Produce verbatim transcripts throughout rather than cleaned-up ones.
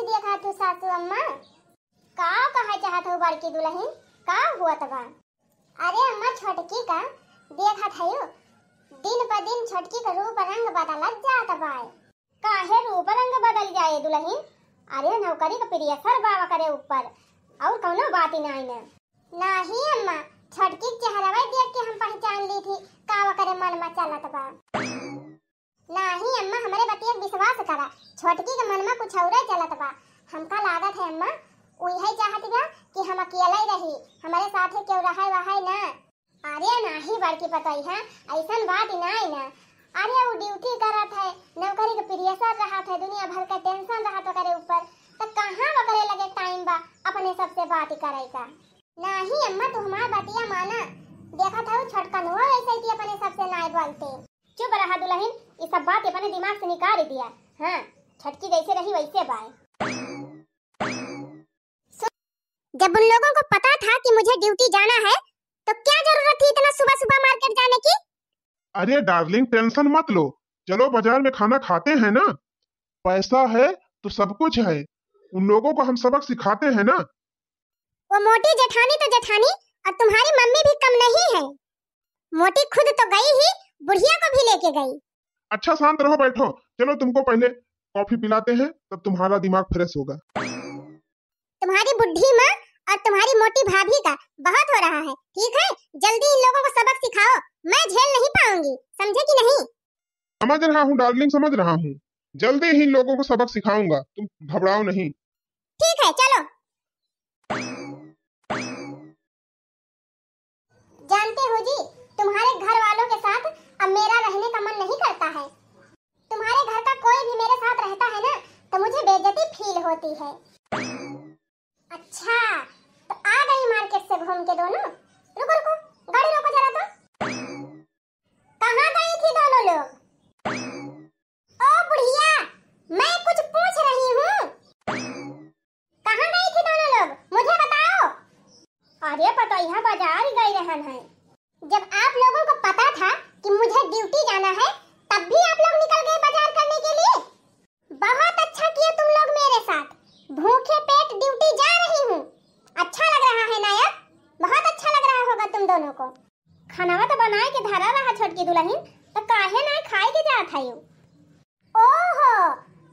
देखत हू सासू अम्मा? का कहे चाहत हो बड़की दुलहिन, का हुअत बा? अरे अम्मा, छोटकी का देखत हयू, दिन प दिन छोटकी का रूप रंग बदलत जात बा। काहे रूप रंग बदल जाए दुलहिन? अरे नौकरी का pressure बा ओकरे ऊपर, और कौनो बात ही नाई न। नाही अम्मा, छोटकी के चेहरवा देख के हम पहचान ली थी का ओकरे मन में चलत बा। नाही अम्मा, हमरे बतिया के विश्वास करा, छोटकी के मन में कुछ औरे चलत बा। हमका लागत है अम्मा, उहे चाहत बा कि हम अकेले रही, हमरे साथे केहू रहे वहे ना। अरे नाही बड़की पतोहिया, ऐसन बात नाई ना। अरे उ duty करत है, नौकरी के pressure रहत है, दुनिया भर के tension रहत ओकरे ऊपर, त कहाँ ओकरे लगे time बा अपने सबसे बात करे का? नाही अम्मा, तू हमार बतिया माना, देखत हऊ छोटकनवा ऐसे ही अपने सबसे नाई बोलते। चुप रहा दुलहिन, ई सब बात अपने दिमाग से निकाल दिया। हाँ, छोटकी जैसे रही वैसे बाय। जब उन लोगों को पता था कि मुझे duty जाना है, तो क्या जरूरत थी इतना सुबह सुबह market जाने की? अरे darling, tension मत लो, चलो बाजार में खाना खाते हैं ना, पैसा है तो सब कुछ है, उन लोगों को हम सबक सिखाते हैं ना। वो मोटी जेठानी तो जेठानी, और तुम्हारी मम्मी भी कम नहीं है। मोटी खुद तो गई ही, बुढ़िया को भी लेके गई। अच्छा शांत रहो, बैठो, चलो तुमको पहले coffee पिलाते हैं, तब तुम्हारा दिमाग fresh होगा। तुम्हारी बुढ़ी माँ और तुम्हारी मोटी भाभी का बहुत हो रहा है, ठीक है? जल्दी इन लोगों को सबक सिखाओ, मैं झेल नहीं पाऊंगी, समझे कि नहीं? समझ रहा हूँ darling, समझ रहा हूँ, जल्दी ही इन लोगों को सबक सिखाऊंगा, तुम घबराओ नहीं। ठीक है, चलो। जानते हो जी, तुम्हारे घर वालों के साथ अब मेरा रहने का मन नहीं करता है। तुम्हारे घर का कोई भी मेरे साथ रहता है ना, तो मुझे बेइज्जती feel होती है। अच्छा, तो आ गई market से घूम के दोनों? रुको, रुको, गाड़ी रोको जरा तो। कहाँ गई थी दोनों लोग? ओ बुढ़िया, मैं कुछ पूछ रही हूँ। कहाँ गई थी दोनों लोग? मुझे बताओ। अरे पतोहिया, बाजार गई रहन है। जब आप लोगों को पता था कि मुझे duty जाना है, तब भी आप लोग निकल गए बाजार करने के लिए। बहुत अच्छा किए तुम लोग मेरे साथ, भूखे पेट duty जा रही हूँ। अच्छा लग रहा है ना अब? बहुत अच्छा लग रहा होगा तुम दोनों को। खानावा तो बनाए के धरा रहा छोटकी दुलहिन, तो काहे ना खाए के जात है? ओहो,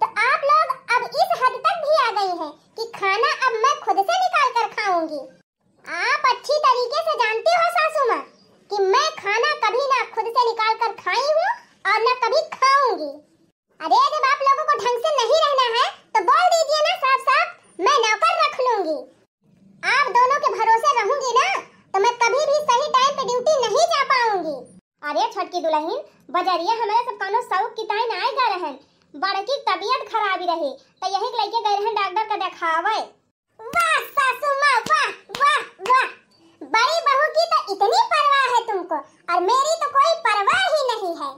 तो आप लोग अब इस हद तक भी आ गई हैं कि खाना अब मैं खुद से निकाल कर खाऊंगी। आप अच्छी तरीके से जानती हो सासू माँ कि मैं खाना कभी ना खुद से निकाल कर खाई हूँ और ना कभी खाऊंगी। अरे जब आप लोगों को ढंग से नहीं रहना है तो बोल दीजिए ना साफ साफ, मैं नौकर रख लूंगी। आप दोनों के भरोसे रहूंगी ना तो मैं कभी भी सही time पे duty नहीं जा पाऊंगी। अरे छोटकी दुलहिन, बजरिया हमरे सब कौनो शौक की ताई ना आए गए रहन, बड़की तबियत खराबी रही तो यही के लेके गए रहन डॉक्टर का देखावे। वाह सासू माँ, वाह, वाह, वाह, बड़ी बहू की तो इतनी परवाह है तुमको और मेरी तो कोई परवाह ही नहीं है।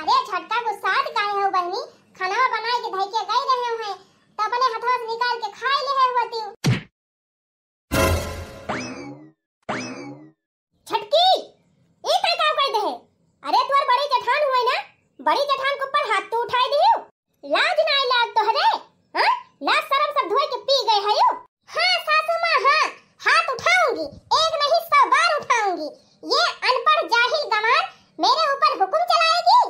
अरे छोटका गुस्सात काहे हो बहनी, खाना बनाए के धई के गई रहे हैं तो अपने हथवा से निकाल के खाई ले होती। छोटकी, ई का काम कर दे है? अरे तोर बड़ी जेठान हुए ना, बड़ी जेठान के ऊपर हाथ तो उठाए दियो। लाज ना लाग तोहरे, हाँ? लाज शरम सब धोए के पी गए है यू। हाँ सासू माँ, हाँ, हाथ उठाऊंगी, एक नहीं सौ बार उठाऊंगी। ये अनपढ़ जाहिल गंवार मेरे ऊपर हुक्म चलाएगी।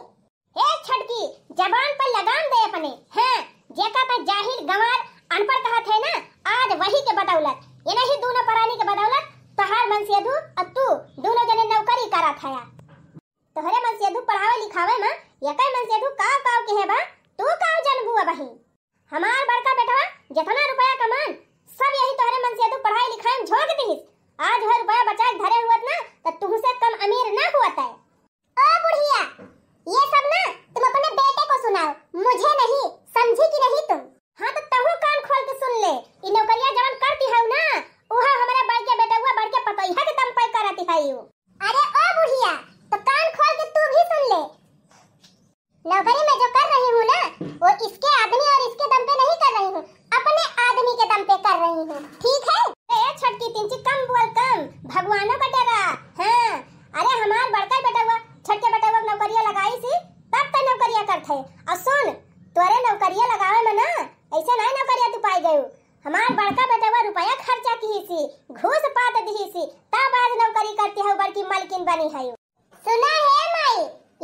ए छटकी, जबान पर लगाम दे अपने। हाँ, जेका तैं जाहिल गंवार अनपढ़ कहत है ना, आज वही के बदौलत, इन्हीं दूनो परानी के बदौलत तोहार मनसेधू और तू दूनो जने नौकरी करत हया। तोहरे मनसेधू पढ़ावे लिखावे में यकै मनसेधू काव काव के है बा, तू काव जानबू अबही? हमार बड़का बेटवा जितना रुपया कमान, सब यही तोहरे मनसेधू पढ़ाई लिखाई में झोंक दिहिस। आज वह रुपया बचा के धरे हुअत ना, त तुहसे कम अमीर ना हुअत है। ओ बुढ़िया, ये सब ना तुम अपने बेटे को सुनाओ, मुझे नहीं, समझी कि नहीं तुम? हाँ, तो तहू कान खोल के सुन ले, ई नौकरिया जवन करती हऊ ना, उहा हमारे बड़के बेटवा, बड़के पतोहिया के दम पे करती हऊ। अरे ओ बुढ़िया, तो कान खोल के तू भी सुन ले। नौकरी मैं जो कर रही हूँ ना, वो इसके आदमी और इसके दम पे नहीं कर रही हूँ, अपने आदमी के दम पे कर रही हूँ, ठीक है? ए छटकी, तिनची कम बोल, कम, भगवानों का डरा। हाँ, अरे हमार बड़का बेटवा, छटके बेटवा के नौकरिया लगाई सी, तब तो नौकरिया करत है। और सुन, तोरे नौकरिया लगावे में ना ऐसे नाहीं नौकरिया तू पाई गयू। हमार बड़का बेटवा रुपया खर्चा किहिसी, घूस पात दिहिसी, तब आज नौकरी करती हऊ, बड़की मलकिन बनी हऊ। सुना हे माई,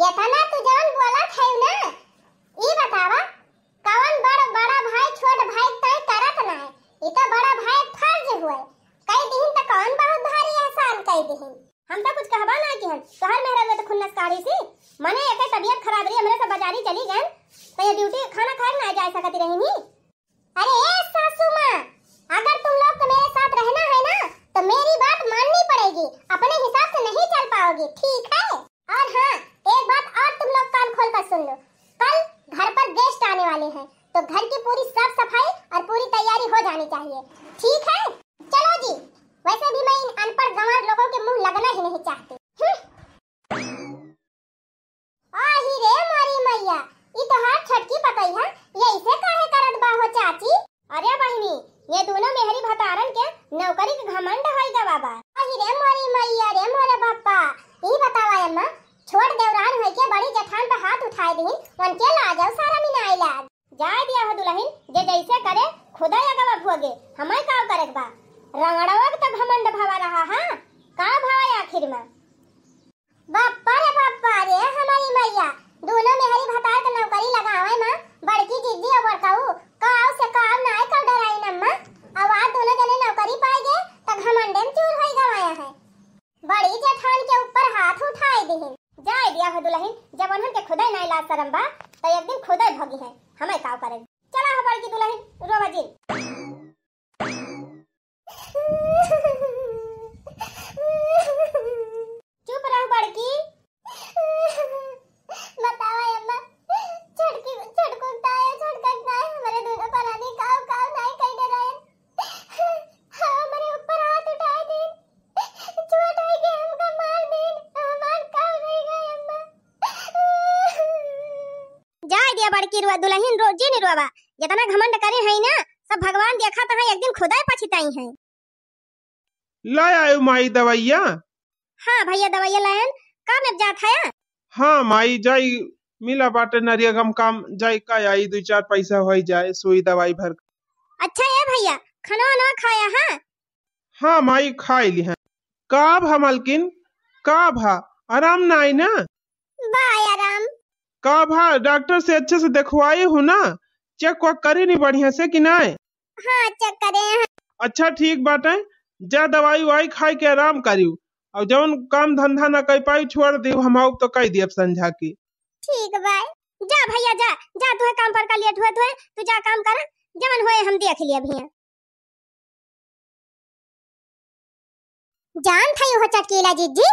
एतना तू जवन बोलत हऊ ना, ई बतावा, कवन बड़, बड़ा भाई छोट भाई ताई करत नाहीं, ई तो बड़ा भाई फर्ज हुए। कई दिहिन तो कवन बहुत भारी एहसान कई दिहिन। हम तो कुछ कहबा नाहीं किहन, तोहर मेहररुआ तो खुन्नस काढ़िसी, मने एके तबियत खराब रही, हमरे से बाजारी चली गयन, तो ये ड्यूटी खाना खाए ना जाए सकती रही नी। अरे ए सासू माँ, अगर तुम लोग को मेरे साथ रहना है ना, तो मेरी बात माननी पड़ेगी, अपने हिसाब से नहीं चल पाओगी, ठीक है? और हाँ, एक बात और तुम लोग कान खोल कर सुन लो, कल घर पर गेस्ट आने वाले हैं, तो घर की पूरी साफ सफाई और पूरी तैयारी हो जानी चाहिए, ठीक है? चलो जी, वैसे भी मैं इन अनपढ़ गंवार लोगों के मुंह लगना ही नहीं चाहती। हम्म। आही रे मोरी मैया, ई तोहार छोटकी पतोहिया, ये ऐसे काहे करत बा हो चाची? अरे बहिनी, ये दोनों मेहरी भतारन के नौकरी के घमंड होई गवा बा। आही रे मोरी मैया रे मोरे बापा, ई बतावा अम्मा, छोट देवरान होई के बड़ी जेठान पे हाथ उठाए दीन, उनके लाजो शरम ही ना आई लाज। जाए दिया हो दुलहिन, जे जैसे करे, खुदा अगवा भोगे, हमें काव करे के बा? रंगड़वा के तो घमंड भवा रहा, हाँ? का भवा आखिर में? बाप्पा रे बाप्पा रे, हमारी मैया, दोनों मेहरी भतार के नौकरी लगावे में बड़की जिज्जी और बड़काऊ काव से काव नाय कर डराई नम्मा। अब आज दोनों जने नौकरी पाए गए, त घमंडे में चूर होई गवाया है। बड़ी जेठान के ऊपर हाथ उठाए दिहिन। जाए दिया हो दुलहिन, जब उन्हन के खुदे नाय लाज शरम बा, त एक दिन खुदे भोगी है, हमें काव करे। चला हो बड़की दुलहिन, रोवा जिन। चुप रह बड़की। बतावा अम्मा, छोटकी, छोटकू ताए, छोटका ताए, हमरे दोनों परानी काव, काव नाई कई डरायन। हमरे ऊपर हाथ उठाए दीन। छोट होई के हमका मार दीन। हमार काव रह गए अम्मा। जाए दिया बड़की रुआ, दुलहिन रो, जिन रोवा। जितना घमंड करे है ना, सब भगवान देखत है, एक दिन खुदे पछताई है। लाए आयो माई दवाइया? हाँ भैया, दवाइया लायन। का में जात है? हाँ माई, जाई मिला बाटे नरिया गम काम, जाई का आई, दुई चार पैसा होई जाए, सुई दवाई भर। अच्छा ए भैया, खाना वाना खाया है? हाँ माई, खाई ली है। का भा मलकिन, का भा, आराम ना आई ना? बा आराम। का भा, डॉक्टर से अच्छे से देखवाए हो ना? चेक वेक करे नी बढ़िया से कि नाय? हाँ, चेक करे हैं। अच्छा ठीक बाटे, जा दवाई उवाई खाए के आराम करियो, और जौन काम धंधा ना कर पाई छोड़ दियो, हम आउब तो कह दियब संझा के। ठीक बा, जा भैया जा, जा, तुहे काम पर का लेट हुए तुहे, तू जा काम कर, जवन होए हम देख लिया भैया। जान थई हो चटकीला जिज्जी,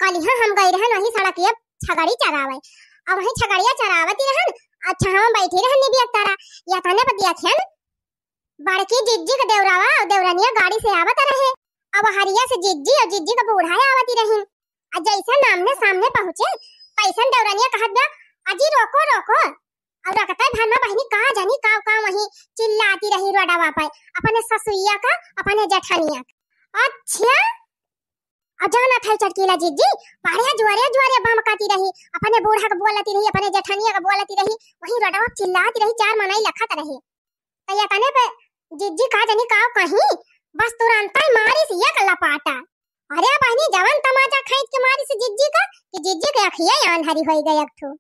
कलिहा हम गई रहन वही सड़किया छगड़ी चरावे। अब वही छगड़िया चरावती रहन, अच्छा हम बैठी रहन निबिया तारा, या तने पर दिया थन बड़की जिज्जी के देवरावा और देवरनिया गाड़ी से आवत रहे। अब हरिया से जिज्जी और जिज्जी के बूढ़ा आवती रहिन। आ जैसे आमने सामने पहुँचे, तैसन देवरनिया कहत बा, "अजी रोको, रोको।" और रखते भर में बहिनी का जानी का, का वहीं चिल्लाती रही रोडवा पे, अपने ससुइया का, अपने जेठनिया का। अच्छा, और जाना था चटकीला जिज्जी, बड़े जुआरे जुआरे बमकाती रही, अपने बूढ़ा के बोलती रही, अपने जेठनिया के बोलती रही, वहीं रोडवा पे चिल्लाती रही, चार मनई लखत रही। तो ये तने पे जिज्जी का जानी का कहीं, बस तुरंत ही मारिस एक लपाटा। अरे बहिनी, जवन तमाचा खींच के मारिस जिज्जी का, कि जिज्जी के अखिया आंधरी होई गई एक ठो।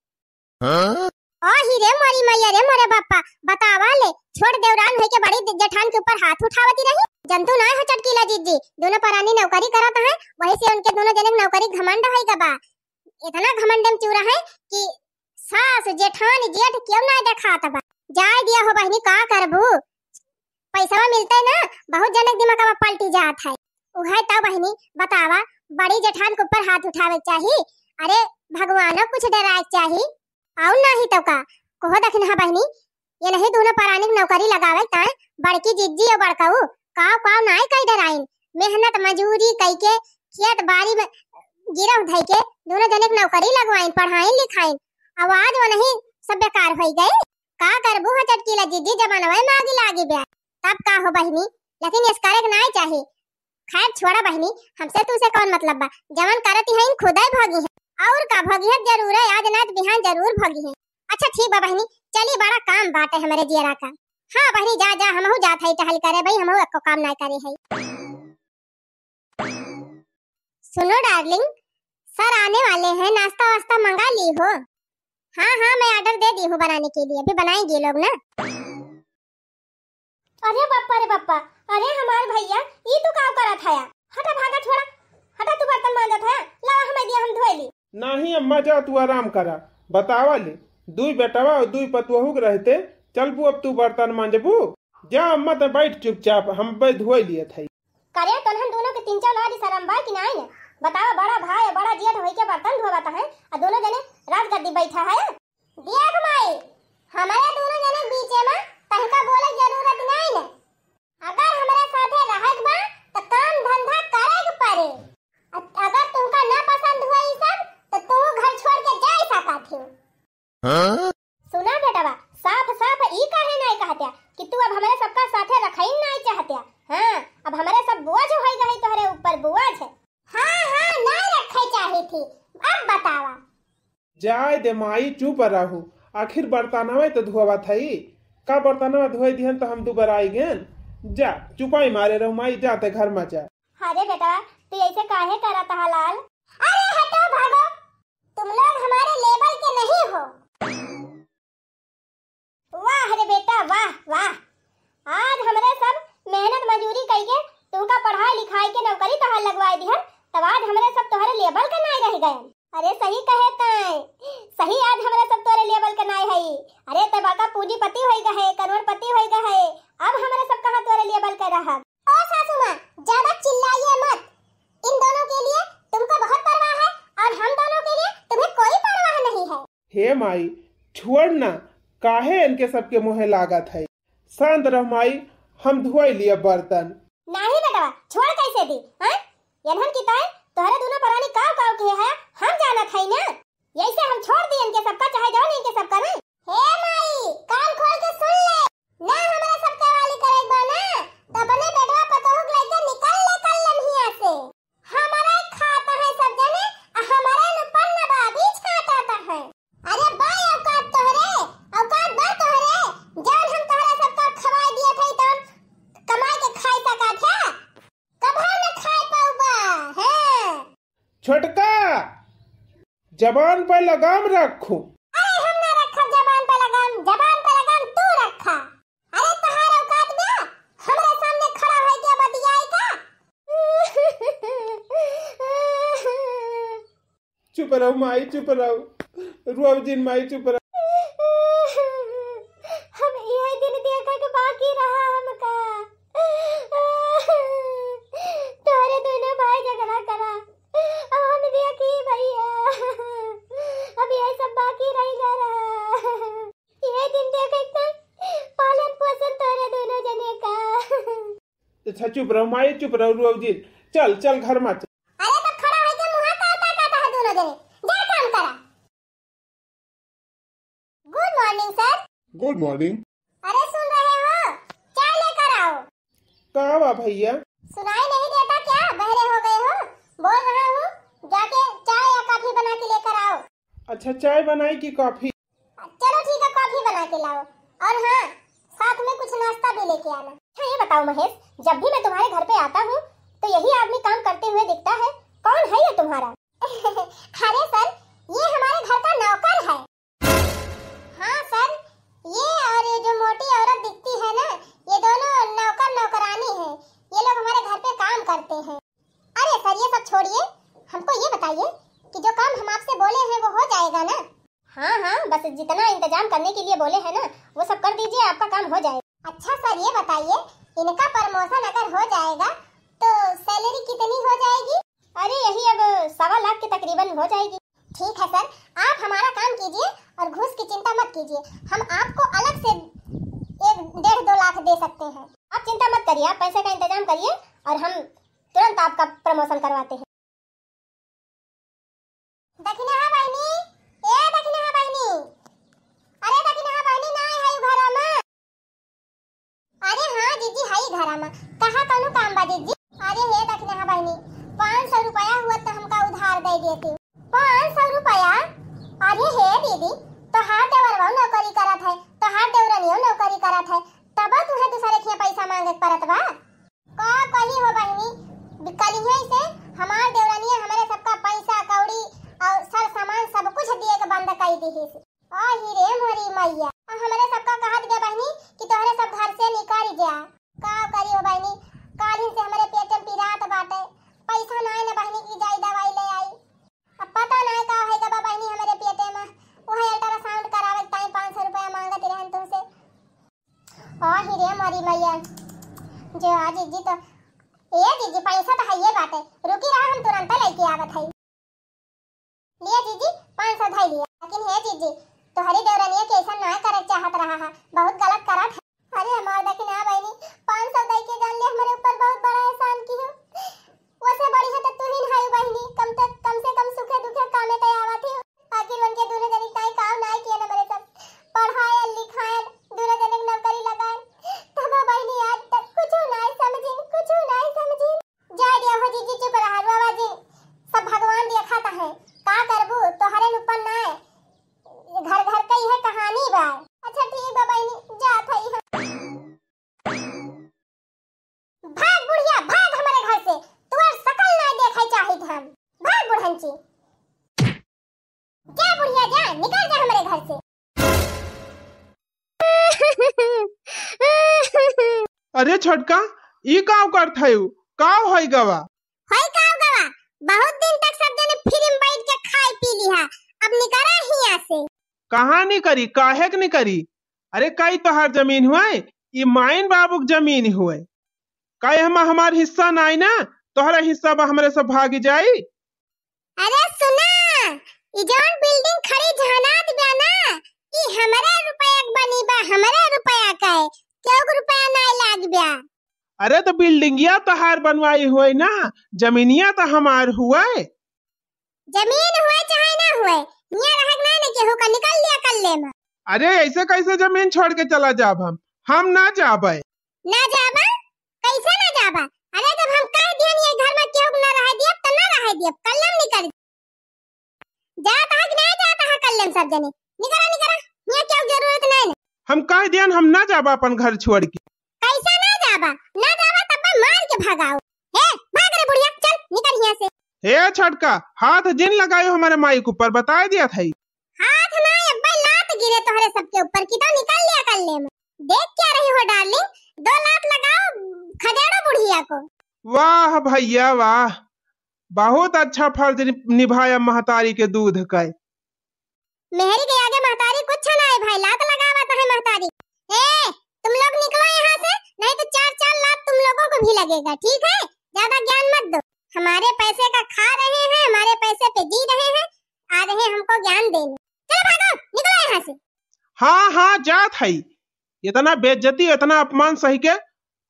हाँ? ओ ही रे मोरी मैया रे मोरे बापा, बतावा ले, छोट देवरान होई के बड़ी जेठान के ऊपर हाथ उठावती रही। जनतू ना हो चटकीला जिज्जी, दोनों परानी नौकरी करत हैं, वही से उनके दोनों जने के नौकरी घमंड होई गबा। इतना घमंड में चूरा है कि सास, जेठान, जेठ केहू ना देखात बा। जाए दिया हो बहिनी, का करबू? पैसवा मिलते ना, बहुत जनक दिमागवा पलटी जात है। उहे तो बहिनी, बतावा, बड़ी जेठान के ऊपर हाथ उठावे के चाही। अरे, भगवानो कुछ डराए के चाही। और नाही तो का, कहो दखिन हा बहिनी, ये नहीं दोनों परानी के नौकरी लगावे ताए, बड़की जिज्जी और बड़काऊ, काव काव नाय कई डराइन। मेहनत मजूरी कई के, खेत बाड़ी में गिरह धई के, दोनों जने के नौकरी लगवाइन, पढ़ाइन लिखाइन। अब आज वो नहीं सब बेकार होई गए। का करबू हो चटकीला जिज्जी, जमानवे में आगी लागी बे। तब का हो बहिनी, लेकिन इस करे के नाय चाही। खैर छोड़ा बहिनी, हमसे तू से कौन मतलब बा, जवन करती है इन खुदे भोगी है। और का भोगी है जरूर है, आज ना तो बिहान जरूर भोगी है। अच्छा ठीक बा बहिनी, चली बड़ा काम बाटे हमरे जियरा का। हाँ बहिनी, जा जा, हमहू जात हई टहल करे भाई, हमहू एको काम नाय करे हई। सुनो डार्लिंग, सर आने वाले हैं, नाश्ता वास्ता मंगा ली हो? हाँ हाँ, मैं ऑर्डर दे दी हूँ बनाने के लिए, अभी बनाएंगे लोग ना। अरे बप्पा रे बप्पा, अरे हमार भैया, ई तू का करत हया? हटा भागा छोड़ा, हटा तू बर्तन मांजत हया, लावा हमें दिया हम धोए ली। नाही अम्मा, जा तू आराम करा। बतावा ले, दुई बेटवा और दुई पतोहू के रहते चलबू अब तू बर्तन मांजबू? जा अम्मा, ते बैठ चुपचाप, हम बे धोए लिए थे। करे तोहन दोनों के तीन चार लाज शरम बा कि नाई न? बतावा, बड़ा भाई और बड़ा जेठ होई के बर्तन धोवत हैं, आ दोनों जने राजगद्दी बैठा है। देख माई, हमारे दोनों जने के बीचे में तनका बोले के जरूरत नाई न। अगर हमारे साथे रहत बा, त काम धंधा करे के पड़े। अ-, अगर तुमका ना पसंद हुआ ई सब, त तू घर छोड़ के जा सकत हो। हाँ? सुना बेटवा, साफ साफ ई काहे नाई कहत्या कि तू अब हमारे सबका साथे रखई नाई चाहत्या? हाँ, अब हमारे सब बोझ होई गई तोहरे ऊपर, बोझ। हाँ, हाँ, नाई रखे चाही थी। अब बतावा। जाए दे माई, चुप रहू। आखिर बर्तनवे तो धोवत हई। का बर्तनवा धोए दिहन तो हम दुबराई गेन? जा, चुपाई मारे रहू माई, जा ते घर में जा। अरे बेटा, तू ऐसे काहे करत हा लाल? अरे हटो, भागो, तुम लोग हमारे लेवल के नहीं हो। वाह रे बेटा, वाह, वाह। आज हमरे सब मेहनत मजूरी कइके तुमका पढ़ाई लिखाई के नौकरी तोहार लगवाए दिहन, तब आज हमरे सब तोहरे लेवल के नाई रह गए। अरे सही कहे तैं, सही आज हमरे सब तोहरे लेवल के नाई हई। अरे तैं बड़का पूंजीपति होई गए, करोड़पति होई गए, अब हमरे सब कहाँ तोहरे लेवल के रहब? ओ सासू माँ, ज्यादा चिल्लाइए मत। इन दोनों के लिए तुमको बहुत परवाह है और हम दोनों के लिए तुम्हें कोई परवाह नहीं है। हे माई, छोड़ ना, काहे इनके सबके मुँहे लागत है? शांत रह माई, हम धोई लिया बर्तन। नाही बेटवा, छोड़ कैसे दी, हैं? यनहन की ताई तोहरे दोनों परानी काव काव किहे है, हम जानत हई ना। यैसे हम छोड़ दी इनके सबका, चाहे जाओ नहीं इनके सबका ना। हे माई, कान खोल के सुन ले, ना हमरा सबके वाली करे बा ना, त अपने बेटवा पतोहू के लइके निकल ले, कर लेम हियां से। हमारे खाता है सब जने, आ हमारे नु पन्ना बा, बीच काटता है। अरे बा औकात तोहरे, औकात बा तोहरे, जौन हम तोहरे सबका खवाए दिए थे, तौन कमाए के खाए सका थे, कभो न खाए पाउबा, हैं? छोटका, जबान पे लगाम रखो। अरे हम ना रखब जबान पे लगाम, जबान पे लगाम तू रखा। अरे तोहार औकात बा, हमरे सामने खड़ा होई के बतियाई का? चुप रहो माई, चुप रहो, रोव जिन माई, चुप रहो। हम यह दिन देखे के बाकी रहा हमका। तोहरे दोनों भाई झगड़ा करा, अब हम देखी भैया, अब यह सब बाकी रह गया रहा। ये दिन देखे के पालन पोषण तोरे दोनों जने का। अच्छा चुप रहो माई, चुप रहो, रोव जिन। चल, चल घर में चल। अरे तो खड़ा होके मुँह का ताकत है दोनों जने, जा काम करा। गुड मॉर्निंग सर। गुड मॉर्निंग। अरे सुन रहे हो, चाय लेकर आओ। का बा भैया? सुनाई नहीं देता क्या? बहरे हो गए हो? बोल रहा हूँ, जाके चाय या कॉफी बना के लेकर आओ। अच्छा, चाय बनाई कि कॉफी? चलो ठीक है, कॉफी बना के लाओ, और हाँ, साथ में कुछ नाश्ता भी लेके आना। अच्छा ये बताओ महेश, जब भी मैं तुम्हारे घर पे आता हूँ तो यही आदमी काम करते हुए दिखता है, कौन है ये तुम्हारा? अरे सर, ये हमारे घर का नौकर है। हाँ सर, ये और ये जो मोटी औरत दिखती है ना, ये दोनों नौकर नौकरानी हैं। ये लोग हमारे घर पे काम करते हैं। अरे सर, ये सब छोड़िए, हमको ये बताइए कि जो काम हम आपसे बोले हैं वो हो जाएगा ना? हाँ हाँ, बस जितना इंतजाम करने के लिए बोले हैं ना, वो सब कर दीजिए, आपका काम हो जाएगा। अच्छा सर, ये बताइए, इनका प्रमोशन अगर हो जाएगा तो सैलरी कितनी हो जाएगी? अरे यही अब सवा लाख के तकरीबन हो जाएगी। ठीक है सर, आप हमारा काम कीजिए और घूस की चिंता मत कीजिए, हम आपको अलग से एक डेढ़ दो लाख दे सकते हैं। आप चिंता मत करिए, आप पैसे का इंतजाम करिए और हम तुरंत आपका प्रमोशन करवाते हैं। दखिनहा बहिनी, ए दखिनहा बहिनी, अरे दखिनहा बहिनी, ना आई है घरा में? अरे हाँ जीजी, हई घरा में। कहा कौनो काम बा जीजी? अरे हे दखिनहा बहिनी, पाँच सौ रुपया हुआ तो हमका उधार दे देती। पाँच सौ रुपया? अरे हे दीदी, तोहार देवरवा नौकरी करत है, तोहार देवरनियो नौकरी करत है, तो अब तुहे दूसरे के हियाँ पैसा माँगे के परत बा? का कही हो बहिनी, कलिहे से हमार देवरनिया हमरे सबका पैसा कौड़ी और सर सामान सब कुछ दिए के बंद कई दिहिस। आही रे मोरी मैया, आ हमरे सबका कहत बे बहिनी कि तोहरे सब घर से निकल जा। का करी हो बहिनी, काल्हि से हमरे पेट में पिरात बाटे, पैसा नाय न बहिनी कि जाई दवाई ले आई। अब पता नाय का होई गवा बहिनी हमरे पेटे में, वही अल्ट्रासाउंड करावे के ताई पाँच सौ रुपया मांगत रहन तुमसे। आही रे मोरी मैया, जो आ जीजी तो, ए जीजी, पैसा तो हइये बाटे, रुकी रहा, हम तुरंत लेके आवत हई। लिया जीजी, पाँच सौ धई लिया। लेकिन हे जीजी, तोहरी देवरनिया के ऐसा ना करे चाहत रहा है, बहुत गलत करत है। अरे हमार दखिना बहिनी, पाँच सौ दई के जान ले हमरे ऊपर बहुत बड़ा एहसान की हो। वैसे बढ़िया तो तू ही नहीं बहिनी, कम से कम, से कम सुखे दुखे कामे ते आवत ही। आखिर उनके दोनों जने ताई काम ना किए ना मरे सब, पढ़ाए लिखाए, दोनों जने के नौकरी लगाए, तब बहिनी आज तक कुछ ना समझिन, कुछ ना समझिन। जाए दिया हो जीजी, चुप रहा, रोवा जिन, सब भगवान देखत है, का करबू, तोहरे ऊपर ना है, घर घर के इहे कहानी बा। अच्छा ठीक बा बहिनी, जात हई हम। भाग बुढ़िया, भाग हमरे घर से, तोर शकल ना देखे चाहित हम। भाग बुढ़ंची। जा बुढ़िया जा, निकल जा हमरे घर से। अरे छोटका, ई काव करत हयू? काव होई गवा? होई काव गवा? बहुत दिन तक सब जने फ्री में बैठ के खाई पी लिहा, अब निकरा हियां से। कहाँ निकरी, काहे के निकरी? अरे कई तोहार जमीन हुए, ई माइन बाबू के जमीन हुए। काहे हम, हमार हिस्सा नाई ना, तोहरा हिस्सा बा, हमरे सब भागी जाई। अरे सुना, ई जौन बिल्डिंग खड़ी जहनात बा ना, ई हमरे रुपया के बनी बा, हमरे रुपया के, केहू के रुपया नाई लाग बा। अरे तो बिल्डिंगिया तोहार बनवाई हुए ना, जमीनिया तो हमार हुए। जमीन हुए चाहे ना हुए, हियां रहक ना, ना केहू का, निकल लिया कल्ले में। अरे ऐसे कैसे जमीन छोड़ के चला जाब हम? हम ना जाबे। ना जाबा? कैसे ना जाबा? अरे जब हम कह दियन ये घर में केहू के ना रहे दियब, तो ना रहे दियब, कल्ले में निकल। जात है कि नहीं जात है कल्ले में सब जने? निकरा, निकरा, हियां केहू जरूरत नहीं ना। हम कह दियन हम ना जाबा अपन घर छोड़ के। कैसे ना जाबा? ना जाबा तब मार के भगाओ। हे, भाग रे बुढ़िया, चल, निकल हियां से। हे छोटका, हाथ जिन लगायो हमरे माई के ऊपर, बताए दिया था। हाथ ना, अब्बे लात गिरे तोहरे सबके ऊपर की तो निकल लिया कल्ले में। देख क्या रही हो डार्लिंग, दो लात लगाओ खदेड़ो बुढ़िया को। वाह भैया वाह, बहुत अच्छा फर्ज नि-, निभाया महतारी के दूध का। मेहरी के आगे महतारी कुछ ना है भाई, लात लगावत है महतारी। ए, तुम लोग निकलो यहाँ से, नहीं तो चार चार लात तुम लोगों को भी लगेगा, ठीक है? ज्यादा ज्ञान मत दो। हमारे पैसे का खा रहे हैं, हमारे पैसे पे जी रहे हैं, आ रहे हैं हमको ज्ञान देने। चलो भागो, निकलो यहाँ से। हाँ हाँ, जात हई। इतना बेइज्जती, इतना अपमान सही के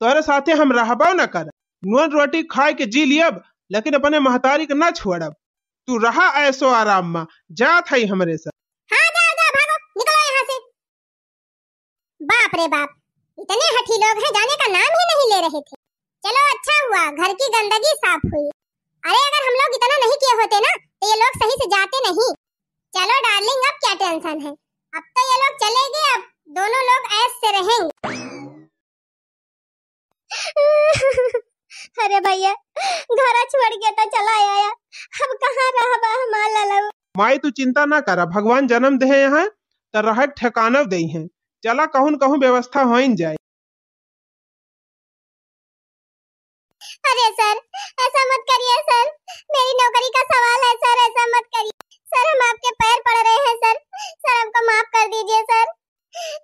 तोहरे साथे हम रहबो न कर। नून रोटी खाए के जी लियब, लेकिन अपने महतारी के ना छोड़ब। तू रहा ऐसो आराम में, जात हई हमरे साथ। हाँ, जाओ, जाओ, भागो, निकलो यहाँ से। बाप रे बाप, इतने हठी लोग हैं, जाने का नाम ही नहीं ले रहे थे। चलो, अच्छा हुआ, घर की गंदगी साफ हुई। अरे, अगर हम लोग इतना नहीं किए होते ना, तो ये लोग सही से जाते नहीं। चलो डार्लिंग, अब क्या टेंशन है, अब तो ये लोग चले गए, अब दोनों लोग ऐश से रहेंगे। अरे भैया, घर छोड़ के तो चला आया, अब कहाँ रहबा हमार ललऊ? माई, तू चिंता ना करा, भगवान जन्म देहे हैं, त रहक ठिकाना देइहें। चला, कहूँ न कहूँ व्यवस्था होइन जाए। अरे सर, ऐसा मत करिए सर, मेरी नौकरी का सवाल है सर, ऐसा मत करिए सर, हम आपके पैर पड़ रहे हैं सर, सर हमको माफ कर दीजिए सर,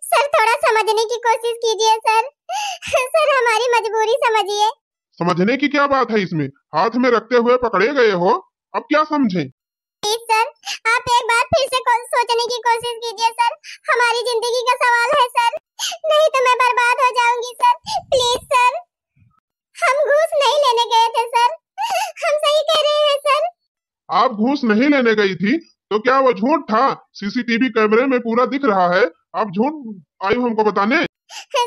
सर थोड़ा समझने की कोशिश कीजिए सर, सर हमारी मजबूरी समझिए। समझने की क्या बात है इसमें, हाथ में रखते हुए पकड़े गए हो, अब क्या समझें? प्लीज सर, आप एक बार फिर से को-, सोचने की कोशिश कीजिए सर, हमारी जिंदगी का सवाल है सर, नहीं तो मैं बर्बाद हो जाऊंगी सर, प्लीज सर। हम घूस नहीं लेने गए थे सर, हम सही कह रहे हैं सर। आप घूस नहीं लेने गई थी तो क्या वो झूठ था? सीसीटीवी कैमरे में पूरा दिख रहा है, आप झूठ आई हो हमको बताने।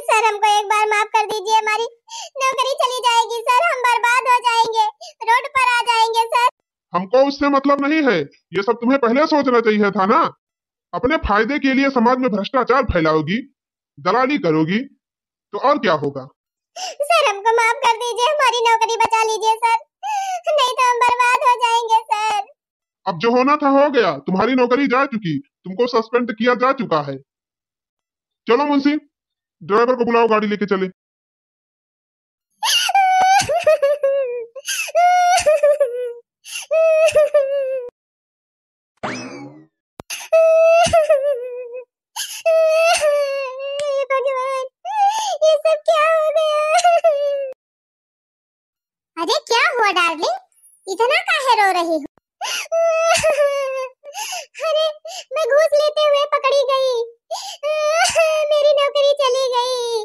सर हमको एक बार माफ कर दीजिए, हमारी नौकरी चली जाएगी सर, हम बर्बाद हो जाएंगे, रोड पर आ जाएंगे सर। हमको उससे मतलब नहीं है, ये सब तुम्हें पहले सोचना चाहिए था ना। अपने फायदे के लिए समाज में भ्रष्टाचार फैलाओगी, दलाली करोगी, तो और क्या होगा? सर, हमको माफ कर दीजिए, हमारी नौकरी बचा लीजिए सर, नहीं तो हम बर्बाद हो जाएंगे सर। अब जो होना था हो गया, तुम्हारी नौकरी जा चुकी, तुमको सस्पेंड किया जा चुका है। चलो मुंशी, ड्राइवर को बुलाओ, गाड़ी लेके चले। हे भगवान, ये सब क्या हो गया? अरे क्या हुआ डार्लिंग, इतना काहे रो रही हो? अरे मैं घूस लेते हुए पकड़ी गई, मेरी नौकरी चली गई,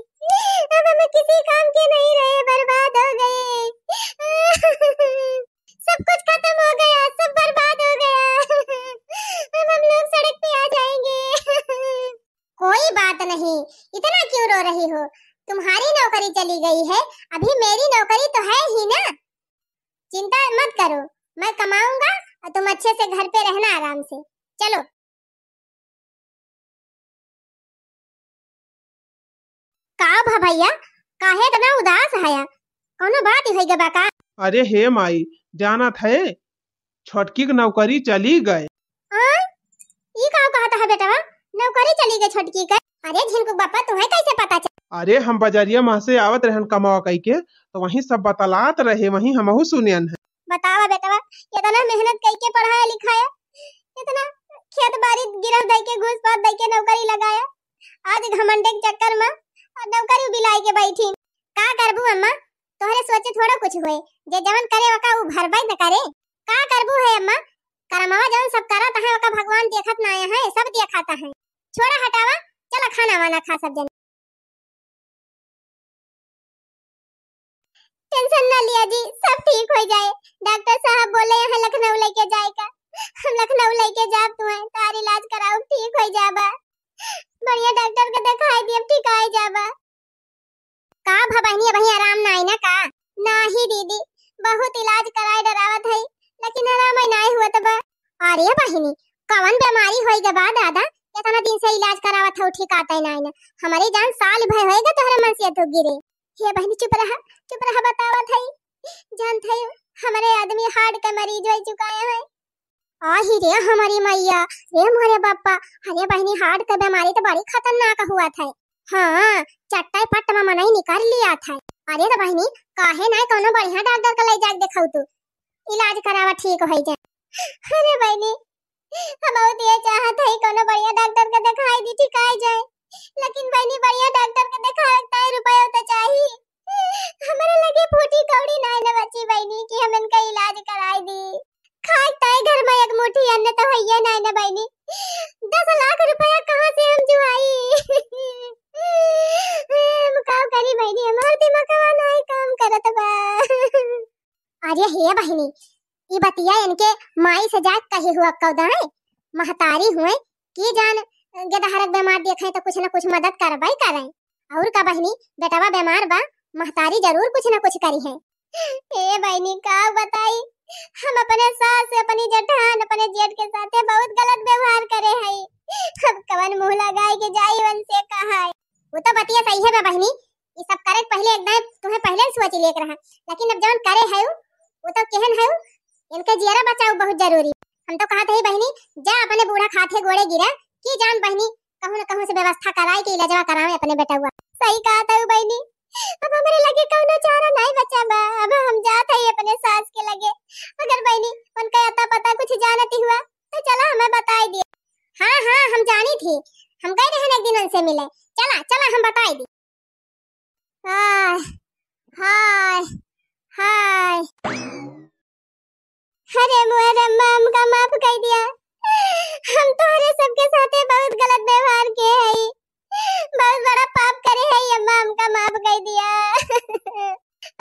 अब हम किसी काम के नहीं रहे, बर्बाद हो गए। सब कुछ खत्म हो गया, सब बर्बाद हो गया। अब हम लोग सड़क पे आ जाएंगे। कोई बात नहीं, इतना क्यों रो रही हो? तुम्हारी नौकरी चली गई है, अभी मेरी नौकरी तो है ही ना। चिंता मत करो, मैं कमाऊंगा और तुम अच्छे से घर पे रहना आराम से। चलो। का भा भैया, काहे इतना उदास हया? कौनो बात ही होई गबा का? अरे हे माई, जानत है, छोटकी के नौकरी चली गए। आय? ई का कहत है बेटवा? नौकरी चली गए छोटकी के? अरे झिनकू बापा, तुम्हें कैसे पता चल? अरे हम बजरिया मह से आवत रहन कमावा कई के, तो वहीं सब बतलात रहे, वहीं हमहू सुनेन है। बतावा बेटवा, कितना मेहनत कई के पढ़ाया लिखाया, कितना खेत बारी गिरह दई के, घूस पात दई के नौकरी लगाया, आज घमंडे के चक्कर में और नौकरी बिलाई के बैठी। का करबू अम्मा, तोहरे सोचे थोड़ा कुछ होए, जे जवन करे ओका उ भरबे न करे। का करबू है अम्मा, करमवा जवन सब करत है ओका भगवान देखत ना है, सब देखत है। छोड़ा हटावा, चला खाना वाना खा सब जन। टेंशन ना लिया जी, सब ठीक हो जाए। डॉक्टर साहब बोले हैं लखनऊ लेके जाए का। हम लखनऊ लेके जाब तुम्हें, तार इलाज कराऊ, ठीक हो जाबा। बढ़िया डॉक्टर के दिखाई दिए, ठीक हो जाबा। का भा बहिनी, अबहीं आराम ना आई ना का? नाही दीदी, बहुत इलाज कराए डरावत है, लेकिन आराम ही नाही हुआ तब। अरे बहिनी, कवन बीमारी होई गे बा दादा? इतना दिन से इलाज करावत हौ, ठीक आते नाही ना। हमारी जान साल भर होएगा तोहरे मन से तो गिरे। हे बहिनी चुप रहा, चुप रहा, बतावत है। जानत है, हमारे आदमी हार्ट के मरीज हो चुका है। आही रे हमारी मैया, रे मोरे बापा, अरे बहिनी हार्ट के बीमारी तो बड़ी खतरनाक हुआ था। हाँ, चट्टाई पट्ट में मनई निकाल लिया था। अरे तो बहिनी, काहे ना कोनो बढ़िया डॉक्टर के ले जाके देखाऊ तू, इलाज करावा ठीक हो जाए। अरे बहिनी, हम बहुत ये चाहत है कोनो बढ़िया डॉक्टर के दिखाई दी, ठिकाई जाए, लेकिन बहिनी बढ़िया डॉक्टर के दिखाए ताई रुपया तो चाहिए। हमारे लगे फूटी कौड़ी नाय न बची बहिनी कि हम इनका इलाज कराई दी। खाए ताई घर में एक मुट्ठी अन्न तो हइये नाय न बहिनी, दस लाख रुपया कहाँ से हम जुआई? हम का करी बहिनी, हमार दिमागवा नाय काम करत बा। अरे हे बहिनी, ई बतिया इनके माई से जाके कही हुआ कौदाए, महतारी हुए, की जान गेदहरक बीमार देखे तो कुछ न कुछ मदद करबे करे। और का बहिनी, बेटवा बीमार बा, महतारी जरूर कुछ न कुछ करी है। ए बहिनी, का बताई, हम अपने सास से, अपनी जेठान, अपने जेठ के साथे बहुत गलत व्यवहार करे हई। अब कवन मुंह लगाए के जाई उनसे कहाई। वो तो बतिया सही है बा बहिनी, ये सब करे के पहले एकदम तुम्हें पहले सोच लेके रहा, लेकिन अब जवन करे है वो, वो तो केहन है वो, इनके जियरा बचाऊ बहुत जरूरी। हम तो कहत है बहिनी, जा अपने बूढ़ा खाथे गोड़े गिरा, की जान बहिनी, कहूँ न कहूँ से व्यवस्था कराए के इलाजवा करावे अपने बेटवा। सही कहत है बहिनी, अब हमारे लगे कौनो चारा नहीं बचा बा, अब हम जात है अपने सास के लगे। अगर बहिनी उनका अता पता कुछ जानती हुआ तो चला हमें बताई दिया। हाँ हाँ, हम जानी थी, हम गए रहन एक दिन उनसे मिले। चला चला, हम बताई दी। हाय, हाय, हाय। अरे मोर अम्मा, हमका माफ कर दिया। हम तोहरे सबके साथे बहुत गलत व्यवहार के हई, बहुत बड़ा पाप करे हई अम्मा, हमका माफ कर दिया।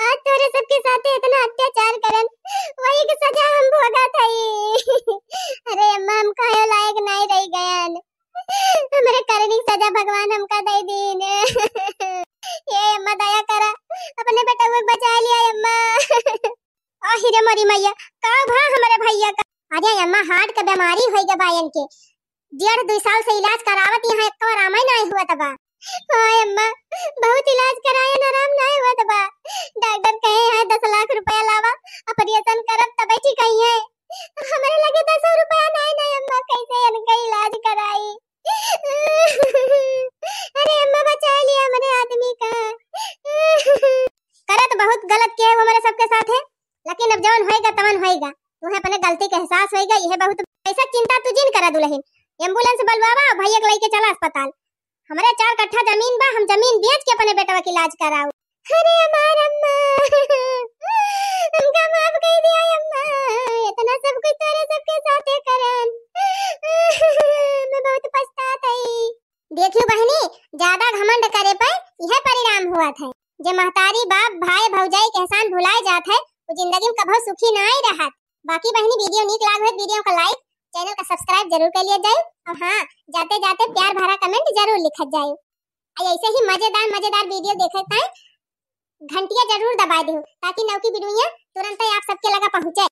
आज तोहरे सबके साथे इतना अत्याचार करन, वही के सजा हम भोगत हई। अरे अम्मा, हम कहो लायक नहीं रह गयन। हमरे करनी सजा भगवान हमका दे दीन। ये अम्मा दया करा, अपने बेटवा के बचा लिया अम्मा। आहि रे मोरी मैया, का भा हमारे भैया का? अरे अम्मा, हार्ट के बीमारी होई गे बा इनके, डेढ़ दुई साल से इलाज करावत यहाँ एक आराम ही नहीं हुआ तबा। हाय अम्मा, बहुत इलाज कराए न, आराम नाय होत बा। डॉक्टर कहे हैं दस लाख रुपया लावा, ऑपरेशन करब तबे ठीक होइहैं। हमरे लगे दसो रुपया नाय, नाय अम्मा, कैसे इनका इलाज कराई? अरे अम्मा, बचा लिया हमरे आदमी का। करत बहुत गलत किहे हमरे सबके साथे, लेकिन अब जवन होएगा तवन होएगा। तुहे अपने गलती के एहसास होएगा, यह बहुत। ऐसा चिंता तू जिन करा दुलहिन, एम्बुलेंस बलवावा और भैया के लेके चला अस्पताल। हमरे चार कट्ठा जमीन बा, हम जमीन बेच के अपने बेटवा के इलाज कराऊ। अरे हमार अम्मा, हमका माफ कर दिया अम्मा, इतना सब कुछ तोरे सबके साथे करन। मैं बहुत पछतात हई। देखियो बहिनी, ज्यादा घमंड करे पर यह परिणाम हुआ था। जे महतारी, बाप, भाई, भौजाई के एहसान भुलाए जात है, वो जिंदगी में कभो सुखी नाय रहत। बाकी बहिनी, वीडियो नीक लाग हो, वीडियो का like, चैनल का सब्सक्राइब जरूर कर लिया जाए। और हाँ, जाते जाते प्यार भरा कमेंट जरूर लिखत जाए। और ऐसे ही मजेदार मजेदार वीडियो देखे ताई घंटिया जरूर दबा दो, ताकि नौकी वीडियो तुरंत ही आप सबके लगा पहुँचे।